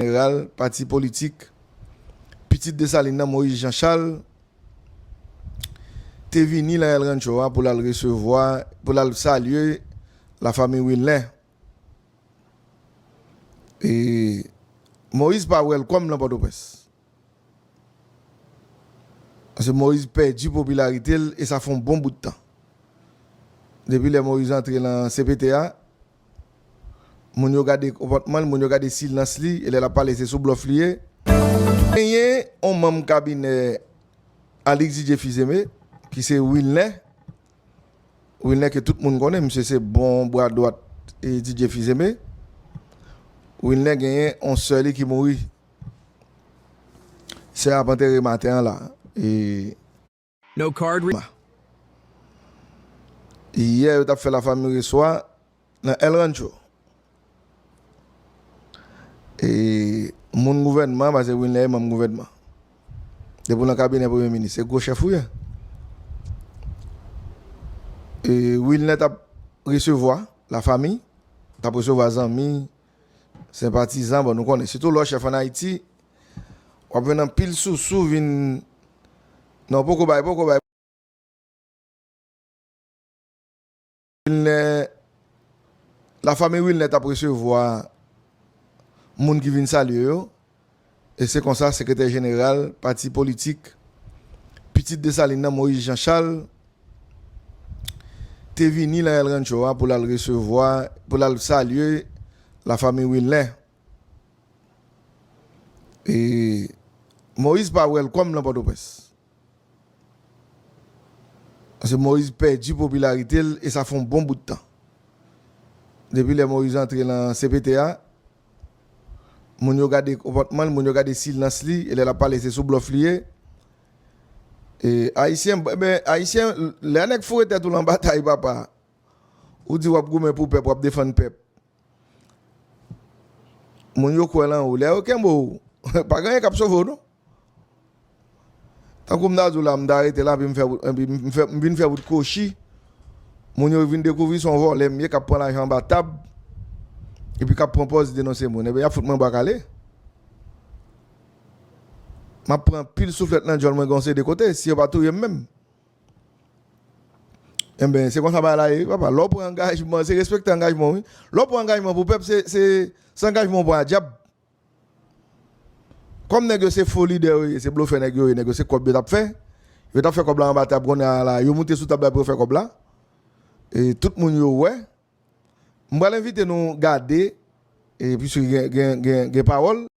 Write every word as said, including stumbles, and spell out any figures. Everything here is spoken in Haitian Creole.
jeneral pati politik Pitit Desalin nan, Moïse Jean Charles, te vini nan El Rancho a pou l al resevwa, pou l al salye lafanmi Wilner. E Moïse pa welcome nan Pòtoprens. Paske Moïse pèdi popilarite l e sa fè yon bon bout tan. Depi lè Moïse antre nan C P T a, moun yo gade konpòtman l, moun yo gade silans li, e lè l ap pale se sou blòf li ye. Genyen yon manm kabinè Alix Didier Fils-Aimé, ki se Wilner. Wilner ke tout moun konnen, misye se bon bra dwat e Didier Fils-Aimé. Wilner genyen yon sè li ki mouri. Sè a ap antere maten an la. E No card re- yè yo t ap fè lafanmi resevwa nan El Rancho. E moun gouvènman, paske Wilner e manm gouvènman. Depi w nan kabinè premye minis, se gwo chèf ou ye. E Wilner t ap resevwa lafanmi, t ap resevwa zanmi, senpatizan, bon, nou konnen. Sitou lè w chèf ann Ayiti, w ap jwenn anpil sousou vin, non, poko bay, poko bay. Wilner, lafanmi Wilner t ap resevwa moun ki vin salye yo. E se konsa, sekretè jeneral pati politik Pitit Desalin nan, Moïse Jean Charles, te vini nan El Rancho a pou l al resevwa, pou l al salye lafanmi Wilner. E Moïse pa welcome nan Pòtoprens. Paske Moïse pèdi popilarite l e sa fè yon bon bout tan. Depi lè Moïse antre nan C P T a, moun yo gade konpòtman l, moun yo gade silans li, e lè l ap pale se sou blòf li ye. E Ayisyen, ben, Ayisyen, lè nèg foure tèt ou lan batay, papa, ou di w ap goumen pou pèp, w ap defann pèp. Moun yo kwè lan ou. Lè yo kenbe w, pa gen anyen k ap sove w, non. Tankou m ta di w la, m ta rete la, epi m fè wout, epi m fè, m vin fè wout kwochi. Moun yo vin dekouvri se yon vòlè m ye, k ap pran lajan anba tab, epi k ap pran pòz denonse moun. Ebyen, y ap fout mwen bwa kale. M ap pran pil souflèt nan djòl mwen gon seri de kote, si yo pa touye m menm. Enben, se konsa bagay la ye, papa. Lè w pran angajman, se respekte angajman w, wi. Lè w pran angajman pou pèp, se, se, se angajman w pran a dyab. Kòm nèg yo se fo lidè yo ye, se blofè nèg yo ye, nèg yo se kòb yo t ap fè. Yo t ap fè kòb la anba tab, kounye a la, yo moute sou tab la pou yo fè kòb la. E tout moun yo wè. M pral envite nou gade, e piske gen, gen, gen, gen pawòl.